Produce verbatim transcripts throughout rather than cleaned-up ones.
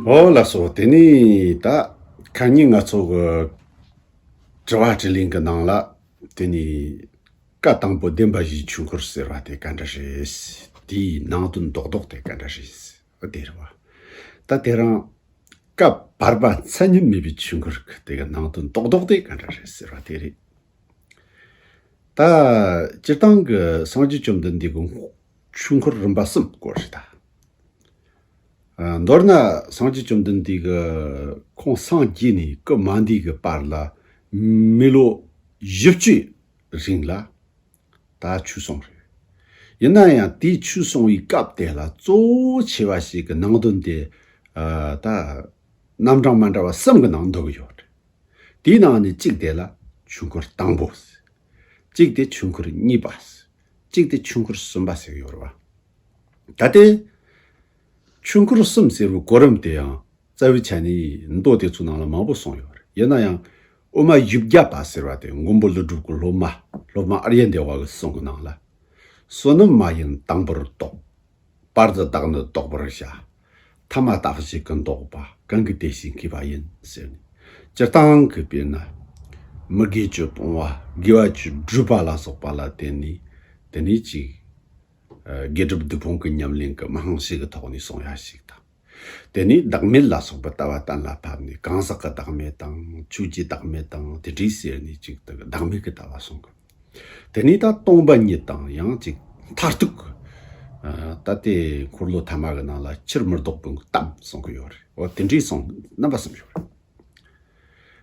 ཨོ་ལགས་སོ། དེ་ནས་ད་ཁ་ཉིན་ང་ཚོ་གི་དྲི་བ་དྲིས་ལན་གྱི་ནང་ལ། དེ་ནས་བཀའ་དང་པོ་བདེན་པ་བཞིའི་ཆོས་འཁོར་ཟེར་བ་དེ་ག་འདྲ་རེད། དེའི་ནང་དོན་རྡོག་རྡོག་དེ་ག་འདྲ་རེད། དེ་རེད་བ། ད་དེ་རིང་བཀའ་བར་པ་མཚན་ཉིད་མེད་པའི་ཆོས་འཁོར་གྱི་དེ་གི་ནང་དོན་རྡོག་རྡོག་དེ་ག་འདྲ་རེད་ཟེར་བ་དེ་རེད། ད་སྤྱིར་བཏང་གི་སངས་རྒྱས་བཅོམ་ལྡན་འདས་ཀྱི་ཆོས་འཁོར་རིམ་པ་གསུམ་སྐོར་རེད་ད། ཨ། མདོར་ན་སངས་རྒྱས་བཅོམ་ལྡན་འདས་ཀྱིས་ཁོང་སངས་རྒྱས་ནས་སྐུ་མ་འདས་ཀྱི་བར་ལ་མི་ལོ་བཞི་བཅུའི་རིང་ལ་ད་ཆོས་གསུངས་རེད། ཡིན་ན་ཡང་དེའི་ཆོས་གསུང་བའི་སྐབས་དེ་ལ་གཙོ་བོ་ཆེ་བ་ཞིག་གི་ནང་དོན་དེ། ཨ། ད་རྣམ་གྲངས་མ་འདྲ་བ་གསུམ་གྱི་ནང་འདུ་གི་ཡོད་རེད། དེའི་ནང་ནས་གཅིག་དེ་ལ་ཆོས་འཁོར་དང་པོ། གཅིག་དེ་ཆོས་འཁོར་གཉིས་པ། གཅིག་དེ་ཆོས་འཁོར་གསུམ་པ་ཟེར་གྱི་ཡོད་རེད་བ། ད་ལྟའི་ཆོས་འཁོར་གསུམ་ཟེར་བའི་གོ་རིམ་དེ་ཡང་རྩ་བའི་ཆ་ནས་མདོ་དེ་ཚོའི་ནང་ལ་མང་པོ་གསུངས་ཡོད་རེད། ཡིན་ན་ཡང་དབུ་མ་བཞི་བརྒྱ་པ་ཟེར་བ་དེ་མགོན་པོ་ཀླུ་སྒྲུབ་ཀྱི་སློབ་མ་སློབ་དཔོན་ཨཱརྱ་དེ་བ་གི་གསུང་གི་ནང་ལ། བསོད་ནམས་མ་ཡིན་དང་པོར་རྟོགས། བར་དུ་བདག་ནི་ལྡོག་པར་བྱ། ཐ་མ་རྟག་གཅིག་གིས་ལྡོག་པ། གང་གིས་དེ་བཞིན་མཁས་པ་ཡིན་ཟེར་ནས། སྤྱིར་བཏང་གི་དཔེར་ན་མི་དགེ་བཅུ་སྤོང་བ། དགེ་བ་བཅུ་སྒྲུབ་པ་ལ་སོགས་པ་ལ་བརྟེན་ནས། དེ་ནས་ཅིག་ཨ། དགེ་སྒྲུབ་སྡིག་སྤོང་གི་ཉམས་ལེན་གྱི་རྨང་གཞི་གི་ཐོག་ནས་གསུང་ཡ་ཞིག་དང་། དེ་ནས་བདག་མེད་ལ་སོགས་པའི་ལྟ་བ་གཏན་ལ་ཕབ་ནས། གང་ཟག་གི་བདག་མེད་དང་ཆོས་ཀྱི་བདག་མེད་དང་དེ་འདྲའི་ཟེར་ནས་ཅིག་ད་བདག་མེད་ཀྱི་ལྟ་བ་གསུང་གི། དེ་ནས་ད་སྟོང་པ་ཉིད་དང་ཡང་ཅིག་མཐར་ཐུག་གི། ཨ། ད་ལྟའི་འཁོར་ལོ་ཐ་མ་གི་ནང་ལ་ཕྱིར་མི་ལྡོག་པའི་གཏམ་གསུང་གི་ཡོད་རེད། འོ་དེ་འདྲའི་གསུང་རྣམ་པ་གསུམ་ཡོད་རེད།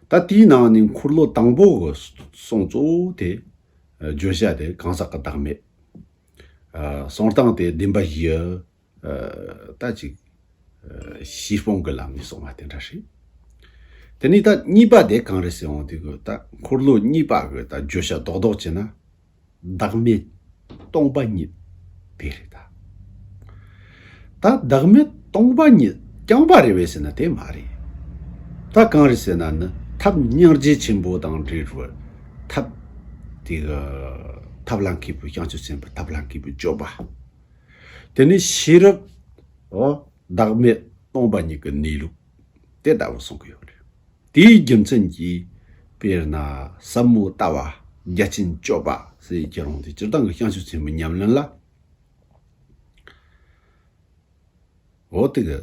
ད་དེའི་ནང་ནས་འཁོར་ལོ་དང་པོ་གི་གསུང་གཙོ་བོ་དེ། ཨ། བརྗོད་བྱ་དེ་གང་ཟག་གི་བདག་མེད། ཨ། གསུང་སྟངས་དེ་བདེན་པ་བཞི། ཨ། ད་ཅིག་ཨ། ཤེས་སྤོང་གི་ལམ་ནས་གསུངས་པ་དེ་འདྲ་རེད། དེ་ནས་ད་གཉིས་པ་དེ་གང་རེད་ཟེར་འོང་དུས་ཀྱི་ད་འཁོར་ལོ་གཉིས་པ་གི་ད་བརྗོད་བྱ་རྡོག་རྡོག་བྱས་ན། བདག་མེད་སྟོང་པ་ཉིད་དེ་རེད་ད། ད་བདག་མེད་སྟོང་པ་ཉིད་རྐྱང་པ་རེད་པས་ཟེར་ན་དེ་མ་རེད། ད་གང་རེད་ཟེར་ན་ནི་ཐབས་སྙིང་རྗེ་ཆེན་པོ་དང་འབྲེལ་བའི་ཐབས་དེ་གི་ཐབས་ལ་མཁས་པའི་བྱང་ཆུབ་སེམས་དཔའི་ཐབས་ལ་མཁས་པའི་སྤྱོད་པ། དེ་ནས་ཤེས་རབ། འོ། བདག་མེད་སྟོང་པ་ཉིད་ཀྱི་གནས་ལུགས་དེ་ལྟ་བུ་གསུང་གི་ཡོད་རེད། དེའི་རྒྱུ་མཚན་གྱིས་དཔེར་ན་ཟབ་མོ་ལྟ་བ་རྒྱ་ཆེན་སྤྱོད་པ་ཟེར་ཁྱེད་རང་དེ་སྤྱིར་བཏང་གི་བྱང་ཆུབ་སེམས་དཔའི་ཉམས་ལེན་ལ། འོ་དེ་གི་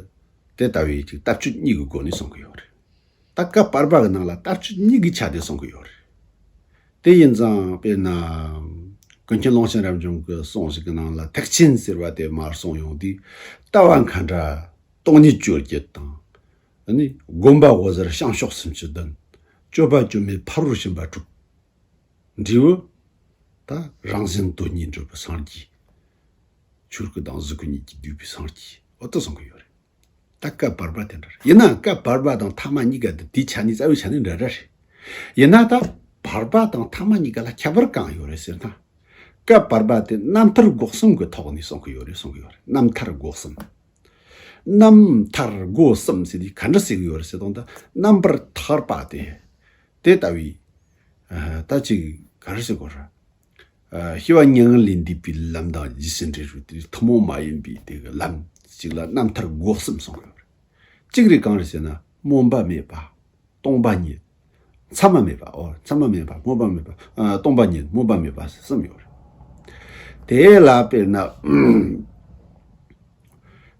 དེ་ལྟ་བུའི་ཅིག་ལྟ་སྤྱོད་གཉིས་ཀྱི་སྒོ་ནས་གསུང་གི་ཡོད་རེད། ད་བཀའ་བར་པ་གི་ནང་ལ་ལྟ་སྤྱོད་གཉིས་ཀྱི་ཆ་དེ་གསུང་གི་ཡོད་རེད། དེ་ཡིན་ཙང་དཔེར་ན་ཀུན་མཁྱེན་ཀློང་ཆེན་རབ་འབྱམས་ཀྱི་གསུང་ཞིག་གི་ནང་ལ་ཐེག་ཆེན་ཟེར་བ་དེ་མར་གསུངས་ཡོང་དུས། ལྟ་བ་མཁའ་འགྲོ་སྟོང་ཉིད་བཅོ་བརྒྱད་དང་། ཨ་ནི་སྒོམ་པ་འོད་གསལ་བྱང་ཕྱོགས་སུམ་ཅུ་བདུན། སྤྱོད་པ་སྐྱོན་མེད་ཕ་རོལ་ཕྱིན་པ་དྲུག། འབྲས་བུ་ད་རང་བཞིན་དོན་གཉིས་འགྲུབ་པའི་སངས་རྒྱས། ཆོས་སྐུ་དང་གཟུགས་སྐུ་གཉིས་ཀྱིས་བསྡུས་པའི་སངས་རྒྱས། འོ་དེ་གསུང་གི་ཡོད་རེད། ད་བཀའ་བར་པ་དེ་འདྲ་རེད། ཡིན་ན་བཀའ་བར་པ་དང་ཐ་མ་གཉིས་ཀ་དེ་དེའི་ཆ་ནས་རྩ་བའི་ཆ་ནས་འདྲ་འདྲ་རེད། ཡིན་ན་ད་བར་པ་དང་ཐ་མ་གཉིས་ཀ་ལ་ཁྱད་པར་གང་ཡོད་རེད་ཟེར་ན། བཀའ་བར་པ་དེ་རྣམ་ཐར་སྒོ་གསུམ་གྱི་ཐོག་ནས་གསུང་གི་ཡོད་རེད། གསུང་གི་ཡོད་རེད། རྣམ་ཐར་སྒོ་གསུམ། རྣམ་ཐར་སྒོ་གསུམ་ཟེར་དུས་ག་འདྲ་ཟེར་གི་ཡོད་རེད་ཟེར་དང་། ད་རྣམ་པར་ཐར་པ་དེ། དེ་ལྟ་བུའི། ཨ། ད་ཅིག་ག་རེ་ཟེར་དགོས་རེད། ཨ། སྐྱེ་བ་མྱ་ངན་ལས་འདས་པའི་ལམ་དང་རྗེས་སུ་འབྲེལ་བའི་དེ་ཐུན་མོང་མ་ཡིན་པའི་དེ་གི་ལམ་ཞིག་ལ་རྣམ་ཐར་སྒོ་གསུམ་གསུང་གི་ཡོད་རེད། གཅིག་རེད། གང་རེད་ཟེར་ན་སྨོན་པ་མེད་པ། སྟོང་པ་ཉིད། མཚམས་མ་མེད་པ། འོ། མཚམས་མ་མེད་པ། སྨོན་པ་མེད་པ། ཨ། སྟོང་པ་ཉིད། སྨོན་པ་མེད་པ་གསུམ་ཡོད་རེད། དེ་ལ་དཔེར་ན།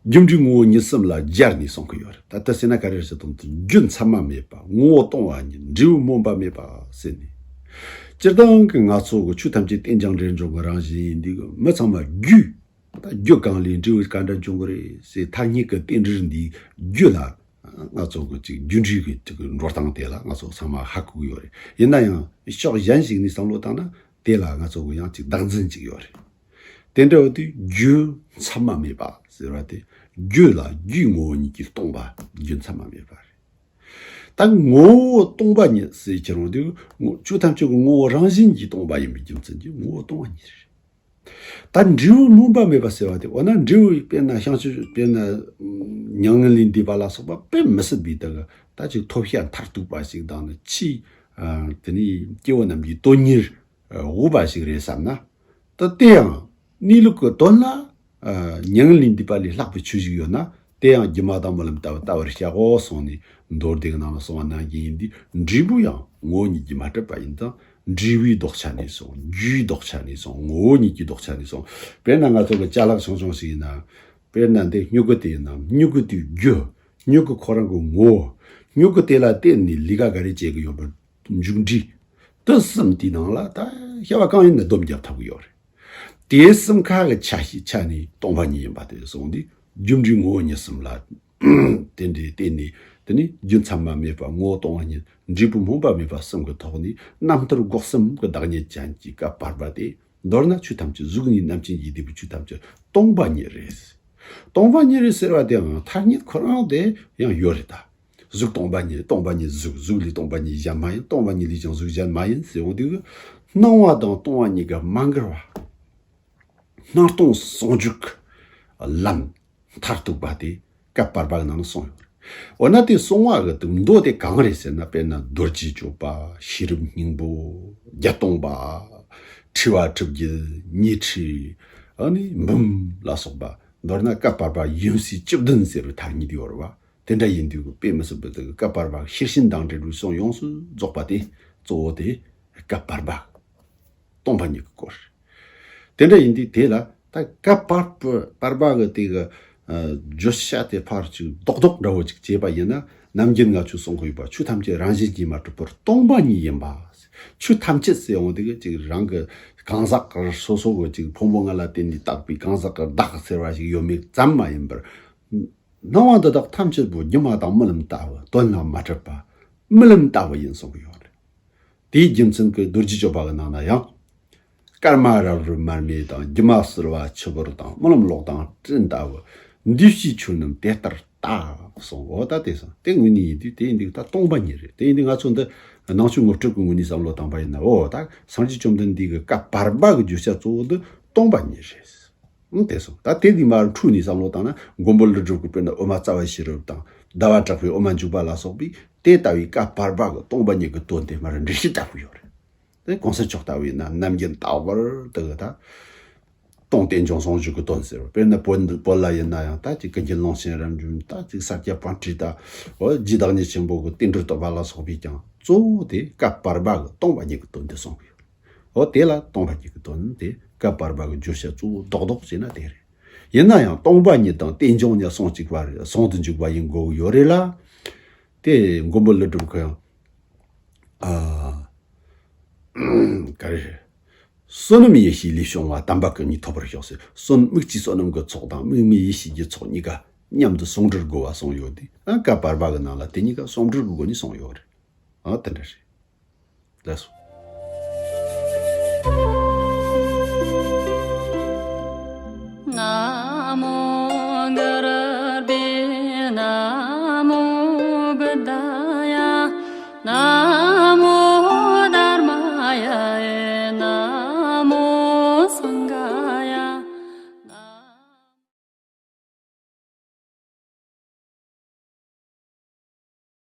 རྒྱུ་འབྲས་ངོ་བོ་ཉིད་གསུམ་ལ་སྦྱར་ནས་གསུང་གི་ཡོད་རེད། ད་ལྟ་ཟེར་ན་ག་རེ་ཟེར་དང་། རྒྱུ་མཚམས་མ་མེད་པ། ངོ་བོ་སྟོང་པ་ཉིད། འབྲས་བུ་སྨོན་པ་མེད་པ་ཟེར་ནས། སྤྱིར་བཏང་གི་ང་ཚོ་གི་ཆོས་ཐམས་ཅད་རྟེན་ཅིང་འབྲེལ་འབྱུང་གི་རང་བཞིན་ཡིན་དུས། མི་ཚང་མ་རྒྱུ། ད་རྒྱུ་གང་ལས་འབྲས་བུ་ག་འདྲ་འབྱུང་གི་རེད་ཟེར། ཐ་སྙད་ཀྱི་རྟེན་འབྲེལ་འདིའི་རྒྱུ་ལ་ང་ཚོ་གི་ཅིག་རྒྱུ་འབྲས་ཀྱི་ཅིག་འགྲོ་སྟངས་དེ་ལ་ང་ཚོ་ཚང་མ་ཧ་གོ་གི་ཡོད་རེད། ཡིན་ན་ཡང་ཕྱོགས་གཞན་ཞིག་ནས་བསམ་བློ་བཏང་ན། དེ་ལ་ང་ཚོ་གི་ཡང་ཅིག་བདག་འཛིན་ཅིག་ཡོད་རེད། དེ་འདྲ་བ་དེ་རྒྱུ་མཚམས་མ་མེད་པ་ཟེར་བ་དེ། རྒྱུ་ལ་རྒྱུའི་ངོ་བོ་ཉིད་ཀྱིས་སྟོང་པ། རྒྱུ་མཚམས་མ་མེད་པ་རེད། ད་ངོ་བོ་སྟོང་པ་ཉིད་ཟེར་གྱི་རུང་དུས། ངོ་། ཆོས་ཐམས་ཅད་ཀྱི་ངོ་བོ་རང་བཞིན་གྱིས་སྟོང་པ་ཡིན་པའི་རྒྱུ་མཚན་གྱིས་ངོ་བོ་སྟོང་པ་ཉིད་རེད། ད་འབྲས་བུ་སྨོན་པ་མེད་པ་ཟེར་བ་དེ། འོ་ན་འབྲས་བུ་དཔེར་ན་བྱང་ཆུབ། དཔེར་ན་མྱ་ངན་ལས་འདས་པ་ལ་སོགས་པ་དཔེ་མི་སྲིད་པའི་དེ་གི་ད་ཅིག་ཐོབ་བྱ་མཐར་ཐུག་པ་ཞིག་དང་ནི། ཆེས། ཨ། དེ་ནི་སྐྱེ་བོ་རྣམས་ཀྱི་དོན་གཉེར། ཨ། འོས་པ་ཞིག་རེད་བསམ་ན། ད་དེ་ཡང་གནས་ལུགས་ཀྱི་དོན་ལ། ཨ། མྱ་ངན་ལས་འདས་པ་ལས་ལྷག་པའི་ཆོས་ཤིག་ཡོད་ན། དེ་ཡང་སྒྱུ་མ་དང་རྨི་ལམ་ལྟ་བུ་ལྟ་བར་བྱའོ་གསུངས་ནས། མདོ་སྡེ་གི་ནང་ལ་གསུངས་པ་ནང་བཞིན་ཡིན་དུས། འབྲས་བུ་ཡང་ངོ་བོ་ཉིད་ཀྱིས་མ་གྲུབ་པ་ཡིན་ཙང་། འབྲས་བུའི་ལྡོག་ཆ་ནས་སོང་། རྒྱུའི་ལྡོག་ཆ་ནས་སོང་། ངོ་བོ་ཉིད་ཀྱི་ལྡོག་ཆ་ནས་སོང་། དཔེར་ན་ང་ཚོ་གི་ཅ་ལག་ཆུང་ཆུང་ཞིག་ཡིན་ན། དཔེར་ན་འདི་སྨྱུ་གུ་དེ་ཡིན་ན། སྨྱུ་གུ་དེའི་རྒྱུ། སྨྱུ་གུ་ཁོ་རང་གི་ངོ་བོ། སྨྱུ་གུ་དེ་ལ་བརྟེན་ནས་ལས་ཀ་ག་རེ་བྱེད་ཀྱི་ཡོད་པ། མཇུག་འབྲས། དེ་གསུམ་དེའི་ནང་ལ་ད་བྱ་བ་གང་ཡིན་ན་སྡོམ་རྒྱབ་ཐུབ་ཀྱི་ཡོད་རེད། དེ་གསུམ་ཀ་གི་ཆ་ཤས་ཆ་ནས་སྟོང་པ་ཉིད་ཡིན་པ་དེ་སོང་དུས། རྒྱུ་འབྲས་ངོ་བོ་ཉིད་གསུམ་ལ་དེ་འདྲའི་བརྟེན་ནས། དེ་ནི་རྒྱུ་མཚན་མ་མེད་པ། ངོ་བོ་སྟོང་པ་ཉིད། འབྲས་བུ་སྨོན་པ་མེད་པ་གསུམ་གྱི་ཐོག་ནས། རྣམ་ཐར་སྒོ་གསུམ་གྱི་བདག་ཉིད་ཅན་གྱི་བཀའ་བར་པ་དེ། མདོར་ན་ཆོས་ཐམས་ཅད། གཟུགས་ནས་རྣམ་མཁྱེན་གྱི་འབྲས་བུ་ཆོས་ཐམས་ཅད་སྟོང་པ་ཉིད་རེད། སྟོང་པ་ཉིད་རེད་ཟེར་བ་དེའང་ཐ་སྙད་ཁོ་རང་དེ་ཡང་ཡོད་རེད་ད། གཟུགས་སྟོང་པ་ཉིད། སྟོང་པ་ཉིད་གཟུགས། གཟུགས་ལས་སྟོང་པ་ཉིད་གཞན་མ་ཡིན། སྟོང་པ་ཉིད་ལས་ཀྱང་གཟུགས་གཞན་མ་ཡིན་ཟེར་ཡོང་དུས། སྣང་བ་དང་སྟོང་པ་ཉིད་ཀྱི་མ་འགལ་བ། སྣང་སྟོང་ཟུང་འཇུག་གི་ལམ་མཐར་ཐུག་པ་དེ་བཀའ་བར་པ་གི་ནང་ན་གསུངས་ཡོད་རེད། འོ་ན་དེ་གསུང་བ་གི་དེ་མདོ་དེ་གང་རེད་ཟེར་ན། དཔེར་ན་རྡོ་རྗེ་གཅོད་པ། ཤེས་རབ་སྙིང་པོ། བརྒྱད་སྟོང་པ། ཁྲི་པ་ཁྲི་བརྒྱད། ཉི་ཁྲི། ཨ་ནི་འབུམ་ལ་སོགས་པ། མདོར་ན་བཀའ་བར་པ་ཡུམ་སྲས་བཅུ་བདུན་ཟེར་བའི་ཐ་སྙད་ཡོད་རེད་བ། དེ་འདྲ་ཡིན་དུས་དཔེ་མི་སྲིད་པ་དེ་གི་བཀའ་བར་པ་ཤེར་ཕྱིན་དང་འབྲེལ་བའི་གསུང་ཡོངས་སུ་རྫོགས་པ་དེ་གཙོ་བོ་དེ་བཀའ་བར་པ་སྟོང་པ་ཉིད་ཀྱི་སྐོར། དེ་འདྲ་ཡིན་དུས་དེ་ལ་ད་བཀའ་བར་པ་བར་པ་གི་དེ་གི་ཨ་བརྗོད་བྱ་དེ་ཕར་ཅིག་རྡོག་རྡོག་འདྲ་བོ་ཅིག་བྱས་པ་ཡིན་ན། ནམ་རྒྱུན་ང་ཚོས་གསུང་གི་ཡོད་པ། ཆོས་ཐམས་ཅད་རང་བཞིན་གྱིས་མ་གྲུབ་པར་སྟོང་པ་ཉིད་ཡིན་པ། ཆོས་ཐམས་ཅད་ཟེར་ཡོང་དེ་གི་ཅིག་རང་གི་གང་ཟག་གི་སོ་སོ་གི་ཅིག་ཕུང་པོ་ལྔ་ལ་བརྟེན་ནས་བཏགས་པའི་གང་ཟག་གི་བདག་ཟེར་བ་ཞིག་ཡོད་མེད་ཙམ་མ་ཡིན་པར། སྣང་བ་འདི་དག་ཐམས་ཅད་པོ་སྒྱུ་མ་དང་རྨི་ལམ་ལྟ་བུ། དོན་ལ་མ་གྲུབ་པ། རྨི་ལམ་ལྟ་བུ་ཡིན་གསུང་གི་ཡོད་རེད། དེའི་རྒྱུ་མཚན་གྱིས་རྡོ་རྗེ་གཅོད་པ་གི་ནང་ན་ཡང་། སྐར་མ་རབ་རིབ་མར་མེ་དང་། སྒྱུ་མ་བསིལ་བ་ཆུ་བུར་དང་། རྨི་ལམ་གློག་དང་སྤྲིན་ལྟ་བུ། འདུས་བྱས་ཆོས་རྣམས་དེ་ལྟར་ལྟ་གསུངས། འོ་ད་དེ་སོང་། དེ་དངོས་གནས་ཡིན་དུས། དེ་ཡིན་དུས་ད་སྟོང་པ་ཉིད་རེད། དེ་ཡིན་དུས་ང་ཚོ་འདི་ནང་ཆོས་ངོ་སྤྲོད་ཀྱི་ངོས་ནས་བསམ་བློ་བཏང་པ་ཡིན་ན། འོ་ད་སངས་རྒྱས་བཅོམ་ལྡན་འདས་ཀྱི་བཀའ་བར་པ་གི་བརྗོད་བྱ་གཙོ་བོ་འདི་སྟོང་པ་ཉིད་རེད། ཨང་། དེ་སོང་། ད་དེ་དེ་མར་འཁྲུལ་ནས་བསམ་བློ་བཏང་ན། མགོན་པོ་ཀླུ་སྒྲུབ་ཀྱི་དཔེར་ན་དབུ་མ་རྩ་བའི་ཤེས་རབ་དང་། ཟླ་བ་གྲགས་པའི་དབུ་མ་འཇུག་པ་ལ་སོགས་པའི་དེ་ལྟ་བུའི་བཀའ་བར་པ་གི་སྟོང་པ་ཉིད་ཀྱི་དོན་དེ་མར་འགྲེལ་བཤད་ལྟ་བུ་ཡོད་རེད། དེ་གོང་ས་མཆོག་ལྟ་བུ་ཡིན་ན་ནམ་རྒྱུན་ལྟ་བུར་དེ་གི་ད་སྟོང་རྟེན་འབྱུང་ཟུང་འཇུག་གི་དོན་ཟེར་བ། དཔེར་ན་བོད་འདི་བོད་ལ་ཡིན་ན་ཡང་ད་ཅིག་ཀུན་མཁྱེན་ཀློང་ཆེན་རབ་འབྱམས། ད་ཅིག་ས་སྐྱ་པཎྜི་ཏ། འོ་རྗེ་བདག་ཉིད་ཆེན་པོ་གི་བསྟན་འགྲོའི་བསྟོད་པ་ལ་སོགས་པས་ཀྱང་གཙོ་བོ་དེ་བཀའ་བར་པ་གི་སྟོང་པ་ཉིད་ཀྱི་དོན་དེ་གསུངས་ཡོད། འོ་དེ་ལ་སྟོང་པ་ཉིད་ཀྱི་དོན་དེ་བཀའ་བར་པ་གི་བརྗོད་བྱ་གཙོ་བོ་རྡོག་རྡོག་བྱས་ན་དེ་རེད། ཡིན་ན་ཡང་སྟོང་པ་ཉིད་དང་རྟེན་འབྱུང་གཉིས་ཟུང་གཅིག་པ་རེད། ཟུང་དུ་འཇུག་པ་ཡིན་དགོས་ཀྱི་ཡོད་རེད་ལ། དེ་མགོན་པོ་ཀླུ་སྒྲུབ་ཁོ་ཡང་ཨ་ག་རེ་རེད། བསོད་ནམས་ཡེ་ཤེས་ལས་བྱུང་བ། དམ་པ་སྐུ་གཉིས་ཐོབ་པར་ཤོག་ཟེར། བསོད་དམིགས་ཀྱི་བསོད་ནམས་ཀྱི་ཚོགས་དང་དམིགས་མེད་ཡེ་ཤེས་ཀྱི་ཚོགས་གཉིས་ཀ་མཉམ་དུ་ཟུང་འབྲེལ་དགོས་པ་གསུངས་ཡོད་དེ། ཨ་བཀའ་བར་པ་གི་ནང་ལ་དེ་གཉིས་ཀ་ཟུང་འབྲེལ་གྱི་སྒོ་ནས་གསུངས་ཡོད་རེད། ཨ་དེ་འདྲ་རེད། ལགས་སོ།